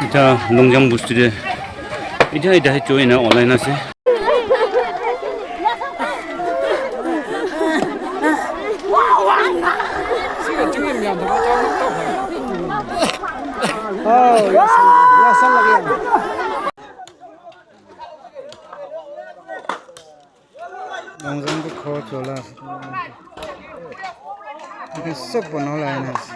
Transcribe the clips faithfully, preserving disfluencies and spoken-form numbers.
Eta Longjang bosti te. Eta eta he choi na online ase. Oh, yes, yes, lagi. Longjang te ghor chola ase. Etu sob banabole ahina ase.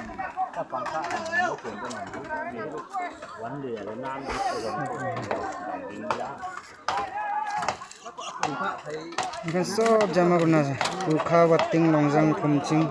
Etu sob jama kurina ase. Pukha, Wating, Longjang, Phumching.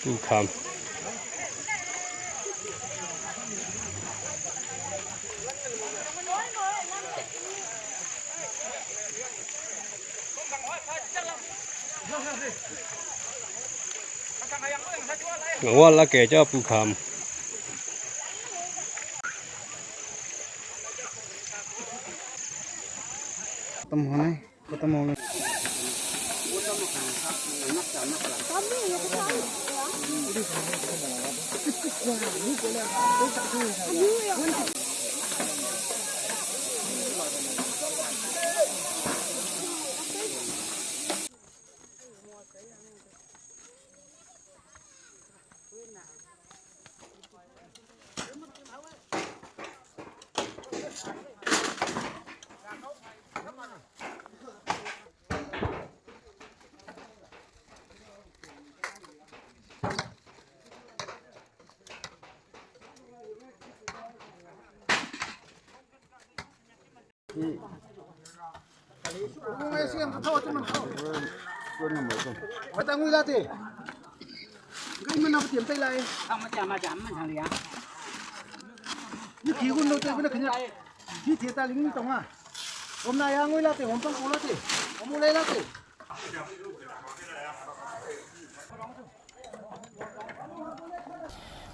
Welcome. Wala ke cha pu kham. Khatam hone, khatam hone.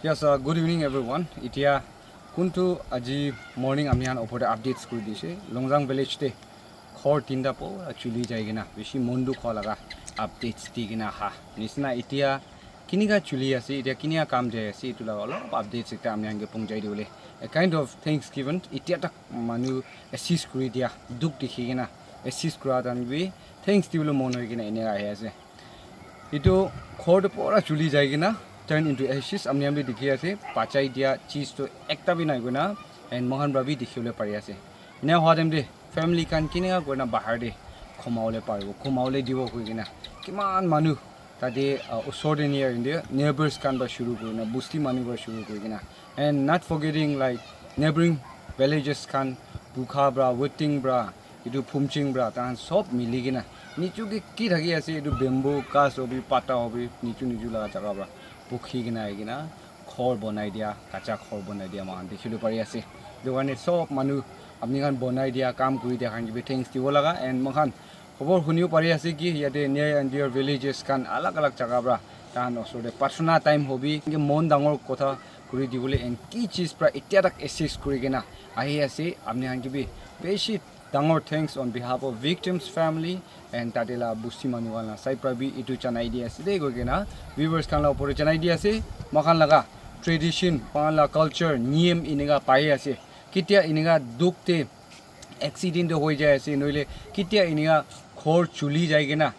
Yes, uh, good evening everyone. Itia kuntu aji morning ami khan opor te updates kuri dise. Longjang village te ghor tinta pura chuli jai kena bishi mon dukh hua laga updates di kena aha. Nisna itia kinika chuli ase, itia kinika kam jai ase, itu laga olop updates ekta ami khan ke pungjai dibole. A kind of thanksgiving, itia tak manu assist kuri dia, dukh dikhi kena assist kura khan bi thanks dibole mon hoi kena eneka ahi ase. Etu ghor tu pura chuli jai kena turn into ashes, ami khan bi dikhi ase, bachai dia cheez tu ekta bi nai koina, and moikhan para bi dikhi bole pari ase. Ena hua time te family khan kinika koina bahar te khoma bole paribo, khoma bole dibo koi kena kiman manu tate, ah, usor te near inde neighbors khan para shuru kuri kena, busti manu para shuru kuri kena, and not forgetting like neighboring villages khan, Bukha para, Waiting para, etu Phumching para, tahan sob mili kena nichu ke ki thaki ase, etu bamboo ghas hobi, pata hobi, nichu nichu laga jaga para pukhi kena ahi kena ghor bonai dia, kacha ghor bonai dia moikhan dikhi bole pari ase. Etu karne sob manu apni khan bonai dia, kam kuri dia khan ke bi thanks dibo laga, and moikhan khobor hunibo pari ase ki yate near and dear villages khan alag alag jaga para tahan osor te prarthana time hobi, enke mon dangor kotha kuri dibole and ki cheez para itia tak assist kuri kena ahi ase, apni khan ke bi bishi dangor thanks on behalf of victims family and tate la busti manu khan la side para bi etu janai di ase de koi kena viewers khan la opor te janai di ase. Moikhan laga tradition, moikhan la culture, niyam eneka pai ase. Ketia eneka dukh te accident te hoi jai ase, nohole ketia eneka ghor chuli jai kena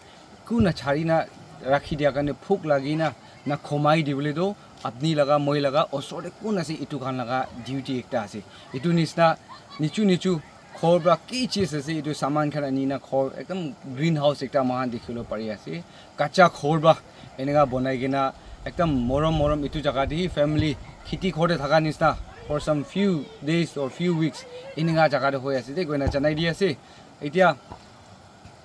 kun nachari na rakhi dia karne bhuk lagi na na khomai dibole toh apni laga moi laga osor te kun ase, etu khan laga duty ekta ase. Etu nisna nichu nichu Ghor pra ki cheez ase, etu saman khan ani na ghor ekdam greenhouse ekta moikhan dikhi bole pari ase. Kacha ghor pra eneka banai kena ekdam morom morom etu jaga te family kheti ghor te thaka nisna for some few days or few weeks eneka jaga te hoi ase de koina janai di ase. Etia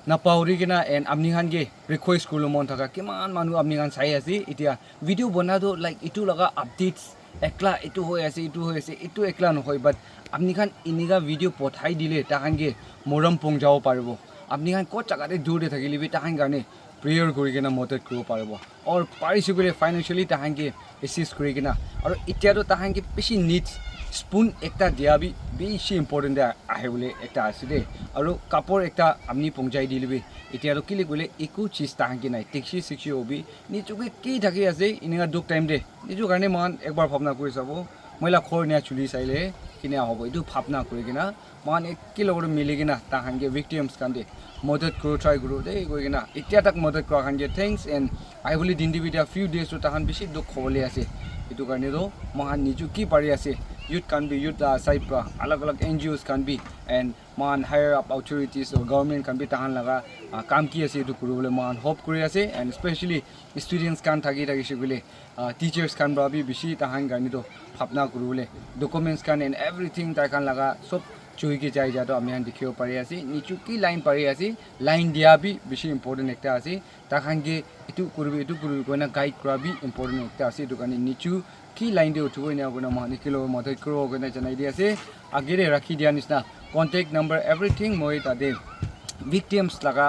napahori kena and apni khan ke request kuribole mon thaka kiman manu apni khan sai ase. Etia video bana toh like etu laga updates ekla etu hoi ase, etu hoi ase, etu ekla nohoi, but apni khan enika video pothai dile tahan ke morom pongjabo paribo. Apni khan kot jaga te dur te thakile bi tahan karne prayer kuri kena madad kuribo paribo. Or parise koile financially tahan ke assist kuri kena. Aru etia toh tahan ke bishi needs, spoon ekta dia bi bishi important te ahe bole ekta ase de. Aru kapor ekta apni pongjai dile bi etia toh kile koile eku cheez tahan ke nai. Dikchi sikchi hobi nichu ke ki thaki ase enika dukh time te nichu karne moikhan ekbar bhabna kuri sabo. Moi la ghor nia chuli saile kina hobo etu bhabna kuri kena moikhan eke logote mili kena tahan ke victims khan te madad kuru try kuru de koi kena etia tak madad kura khan ke thanks and ahibole din te bi etia few days to tahan bishi dukh hobole ase. Etu karne toh moikhan nichu ki pari ase youth khan bi youth la side pra alag alag N G Os khan bi and moikhan higher up authorities or government khan bi tahan laga ah, kam ki ase etu kuribole moikhan hope kuri ase and especially students khan thaki thaki shikile uh, teachers khan pra bi bishi tahan karne toh bhabna kuribole documents khan and everything tai khan laga sob chui ke jai ja toh ami khan dikhibo pari ase nichu ki line pari ase line dia bi bishi important ekta ase tai khan ke etu kuribi etu kuribi koina guide kura bi important ekta ase etu karne nichu ki line te uthibo ena koina moikhan ekilog madad kuribo koina janai di ase age te rakhi dia nisna contact number everything moi tate victims laga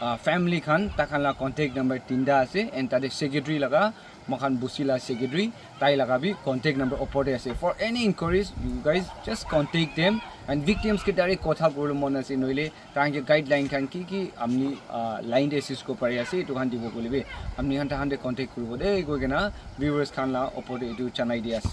uh, family khan tai khan la contact number tinta ase and tate secretary laga moikhan busi la secretary tai laga bi contact number opor te ase for any inquiries you guys just contact them and victims ke direct kotha kuribole mon ase nohile tahan ke guideline khan ki ki apni uh, line te assist kuri pari ase etu khan dibo koile bi apni khan tahan te contact kuribo de koi kena viewers khan la opor te etu janai di ase.